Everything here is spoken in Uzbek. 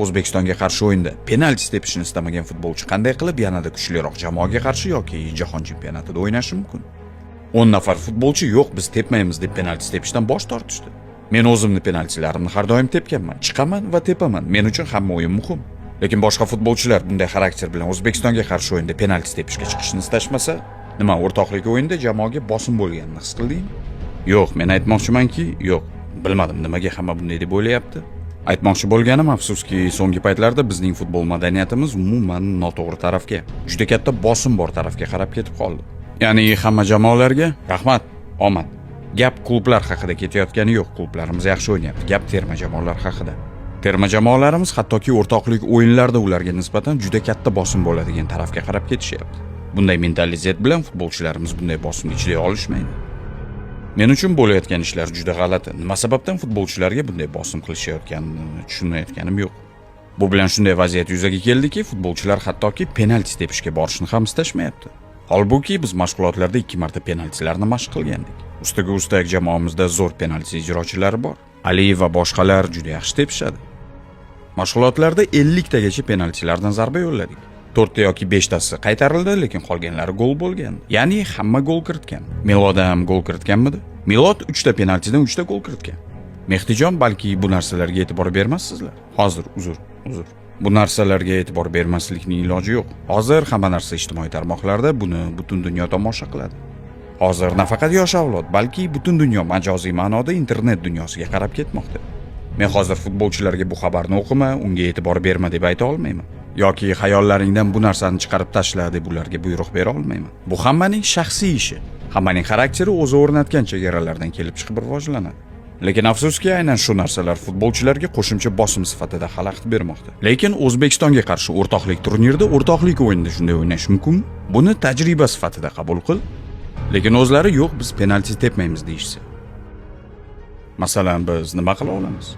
O'zbekistonga qarshi o'yinda penalti tepishni istamagan futbolchi qanday qilib yanada kuchliroq jamoaga qarshi yoki jahon chempionatida o'ynashi mumkin? 10 nafar futbolchi yo'q, biz tepmaymiz deb penalti tepishdan bosh tortishdi. Men o'zimni penaltilarimni har doim tepganman. Chiqaman va tepaman. Men uchun hamma o'yin muhim. Lekin boshqa futbolchilar bunday xarakter bilan O'zbekistonga qarshi o'yinda penalti tepishga chiqishni istashmasa, nima, o'rtoqlik o'yinda jamoaga bosim bo'lganini his qildingmi? Yo'q, men aytmoqchimanki, yo'q. Bilmadim, nimaga hamma bunday deb o'ylayapti. Aytmoqchi bo'lganim, afsuski, so'nggi paytlarda bizning futbol madaniyatimiz umuman noto'g'ri tarafga, juda katta bosim bor tarafga qarab ketib qoldi. Ya'ni hamma jamoalarga rahmat, omad. Gap klublar haqida ketayotgani yo'q, klublarimiz yaxshi o'ynayapti. Gap terma jamoalar haqida. Terma jamoalarimiz hattoki o'rtoqlik o'yinlarida ularga nisbatan juda katta bosim bo'ladigan tarafga qarab ketishyapti. Bunday mentalitet bilan futbolchilarimiz bunday bosimga chiday olishmaydi. Men uchun bo'layotgan ishlar juda g'alati. Nima sababdan futbolchilarga bunday bosim qilishayotganini tushunmayotganim yo'q. Bu bilan shunday vaziyat yuzaga keldiki, futbolchilar hattoki penalti tepishga borishni ham istashmayapti. Holbuki biz mashg'ulotlarda 2 marta penaltilarni mashq qilgandik. Ustiga ustak jamoamizda zo'r penalti ijrochilari bor. Aliyev va boshqalar juda yaxshi tepishadi. Mashg'ulotlarda 50 tagacha penaltilardan zarba yo'lladik. 4 ta yoki 5 tasi qaytarildi, lekin qolganlari gol bo'lgan. Ya'ni hamma gol kiritgan. Milod ham gol kiritganmidi? Milod 3 ta penaltidan 3 ta gol kiritgan. Mehdijon, balki bu narsalarga e'tibor bermassizlar. Hozir uzr, uzr. Bu narsalarga e'tibor bermaslikning iloji yo'q. Hozir hamma narsa ijtimoiy tarmoqlarda, buni butun dunyo tomosha qiladi. Hozir nafaqat yosh avlod, balki butun dunyo majoziy ma'noda internet dunyosiga qarab ketmoqda. Men hozir futbolchilarga bu xabarni o'qima, unga e'tibor berma deb ayta olmayman. Yoki xayollaringdan bu narsani chiqarib tashla deb ularga buyruq bera olmayman. Bu hammaning shaxsiy ishi. Hammaning xarakteri o'zi o'rnatgan chegaralardan kelib chiqib rivojlanadi. Lekin afsuski, aynan shu narsalar futbolchilarga qo'shimcha bosim sifatida xalaqit bermoqda. Lekin O'zbekistonga qarshi o'rtoqlik turnirida o'rtoqlik o'yinida shunday o'ynash mumkinmi? Buni tajriba sifatida qabul qil. Lekin o'zlari yo'q, biz penalti tepmaymiz deyishsa. Masalan, biz nima qila olamiz?